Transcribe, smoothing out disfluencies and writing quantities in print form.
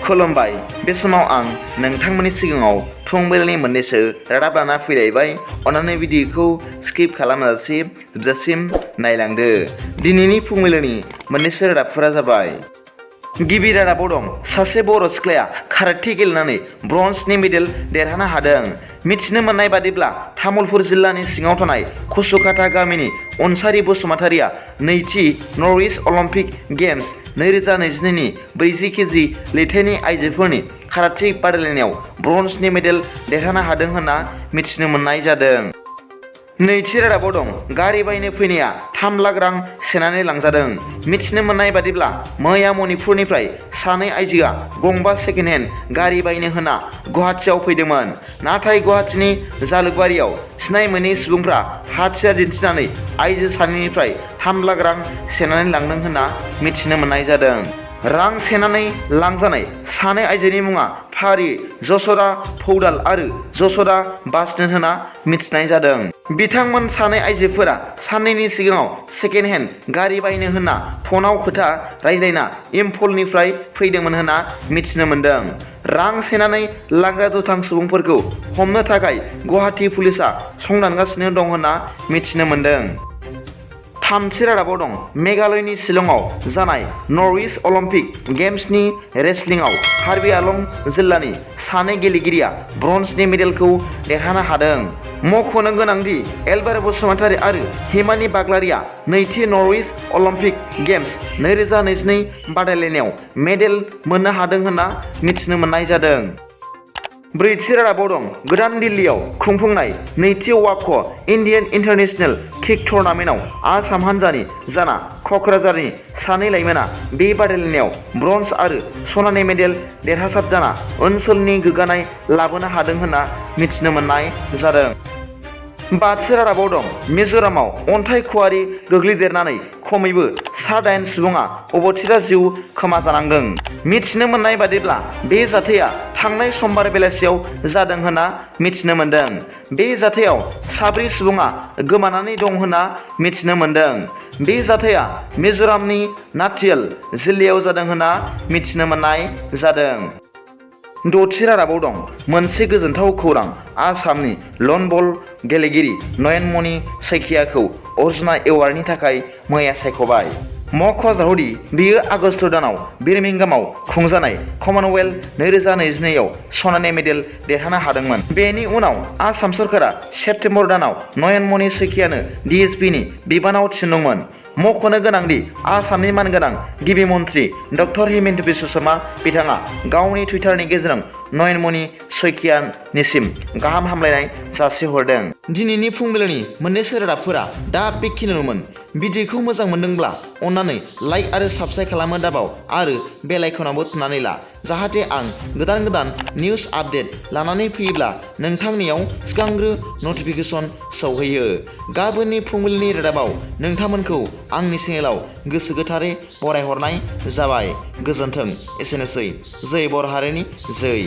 खुलुमबाय बे समाव आं नोंथांमोननि सिगाङाव फुंबिलिनि मोननैसो रादाब लाना फैलायबाय। अन्नानै भिडिअखौ स्किप खालामाजासे जोबजासिम नायलांदो। दिनैनि फुंबिलिनि मोननैसो रादाबफोरा जाबाय। गिबि रादाबाव दं सासे बर' सिख्लाया काराटे गेलेनानै ब्रन्जनि मेडेल देरहानो हादों। मिथिनो मोननाय बादिब्ला तामुलपुर जिल्लानि सिङाव थानाय कसुकाटा गामिनि अनसारि बसुमतारिया नैथि नर्थ इस्ट अलिम्पिक गेम्स 2022 नि 40 केजि लैथोनि आइजोफोरनि काराटे बादायलायनायाव ब्रन्जनि मेडेल देरहानो हादों होनना मिथिनो मोननाय जादों। नैथि रादाबाव दं गारि बायनो फैनाया 3 लाख रां सेनानै लांजादों। मिथिनो मोननाय बादिब्ला मैया मणिपुरनिफ्राय सानै आइजोआ गंबा सेकेन्ड हेन्ड गारि बायनो होना गुवाहाटीआव फैदोंमोन। नाथाय गुवाहाटीनि जालुकबारियाव सिनाय मोनै सुबुंफ्रा हाथियार दिन्थिनानै आइजो सानैनिफ्राय 3 लाख रां सेनानै लांदों होनना मिथिनो मोननाय जादों। रां सेनानै लांजानाय सानै आइजोनि मुङा फारि जसरा फौदाल आरो जसरा बासनेन होनना मिथिनाय जादों। बिथांमोन सानै आइजोफोरा साननैनि सिगाङाव सेकेन्ड हेन्ड गारि बायनो होनना फनाव खोथा रायज्लायना इम्फलनिफ्राय फैदोंमोन होनना मिथिनो मोन्दों। रां सेनानै लांग्रा दुथां सुबुंफोरखौ हमनो थाखाय गुवाहाटी पुलिसा संदानगासिनो दं होनना मिथिनो मोन्दों। थामथि रादाबाव दं मेघालयनि शिलंआव जानाय नर्थ इस्ट अलिम्पिक गेम्सनि रेसलिंआव कार्बि आलं जिल्लानि सानै गेलेगिरिया ब्रन्जनि मेडेलखौ देरहानो हादों। मख'नो गोनांदि एलबार बसुमतारी आरो हिमानि बाग्लारिया नैथि नर्थ इस्ट अलिम्पिक गेम्स 2022 बादायलायनायाव मेडेल मोननो हादों होनना मिथिनो मोननाय जादों। ब्रैथि रादाबाव दं गोदान दिल्लीआव खुंफुंनाय नैथि वाक इन्डियान इन्टारनेशनेल किक टुर्नामेन्टआव आसाम हान्जानि जाना क'क्राझारनि सानै लाइमोना बे बादायलायनायाव ब्रन्ज आरो सनानि मेडेल देरहासार जाना ओनसोलनि गोग्गानाय लाबोनो हादों होनना मिथिनो मोननाय जादों। बाथि रादाबाव दं मिज'रामाव अन्थाइ खुवारि गोग्लैदेरनानै खमैबो 8 सुबुङा अबथिरा जिउ खोमाजानांदों। मिथिनो मोननाय बादिब्ला बे जाथाया थांनाय समबार बेलासियाव जादों होनना मिथिनो मोन्दों। बे जाथायाव 7 सुबुङा गोमानानै दं होनना मिथिनो मोन्दों। बे जाथाया मिज'रामनि नाथियाल जिल्लायाव जादों होनना मिथिनो मोननाय जादों। द'थि रादाबाव दं मोनसे गोजोनथाव खौरां आसामनि लन बल गेलेगिरि नयन मनि सैकियाबखौ अर्जुना एवार्डनि थाखाय मैया सायख'बाय। मख'जाथावदि बियो आगस्त दानाव बिरमिंगामाव खुंजानाय कमनवेल्थ 2022 आव सनानि मेडेल देरहानो हादोंमोन। बेनि उनाव आसाम सरकारा सेप्तेम्बर दानाव नयन मनि सैकियानो DSPनि बिबानाव थिसनदोंमोन। मख'नो गोनांदि आसामनि मानगोनां गिबि मन्थ्रि डक्टर हिमन्त बिश्व शर्मा बिथाङा गावनि टुइटारनि गेजेरजों नयन मनि सैकियानिसिम गाहाम हामलायनाय जासिहरदों। दिनैनि फुंबिलिनि मोननैसो रादाबफोरा दा बेखिनियानोमोन। भिडिअखौ मोजां मोनदोंब्ला अन्नानै लाइक आरो साबस्क्राइब खालामनो दाबाव आरो बेल आइकनावबो थुनानै ला, जाहाथे आं गोदान निउस आपडेट लानानै फैयोब्ला नोंथांनियाव सिगांग्रो नटिफिकेसन सौहैयो। गाबोननि फुंबिलिनि रादाबाव नोंथांमोनखौ आंनि चेनेलाव गोसो गोथारै बरायहरनाय जाबाय। गोजोन्थों। एसेनोसै। जै बर' हारिनि जै।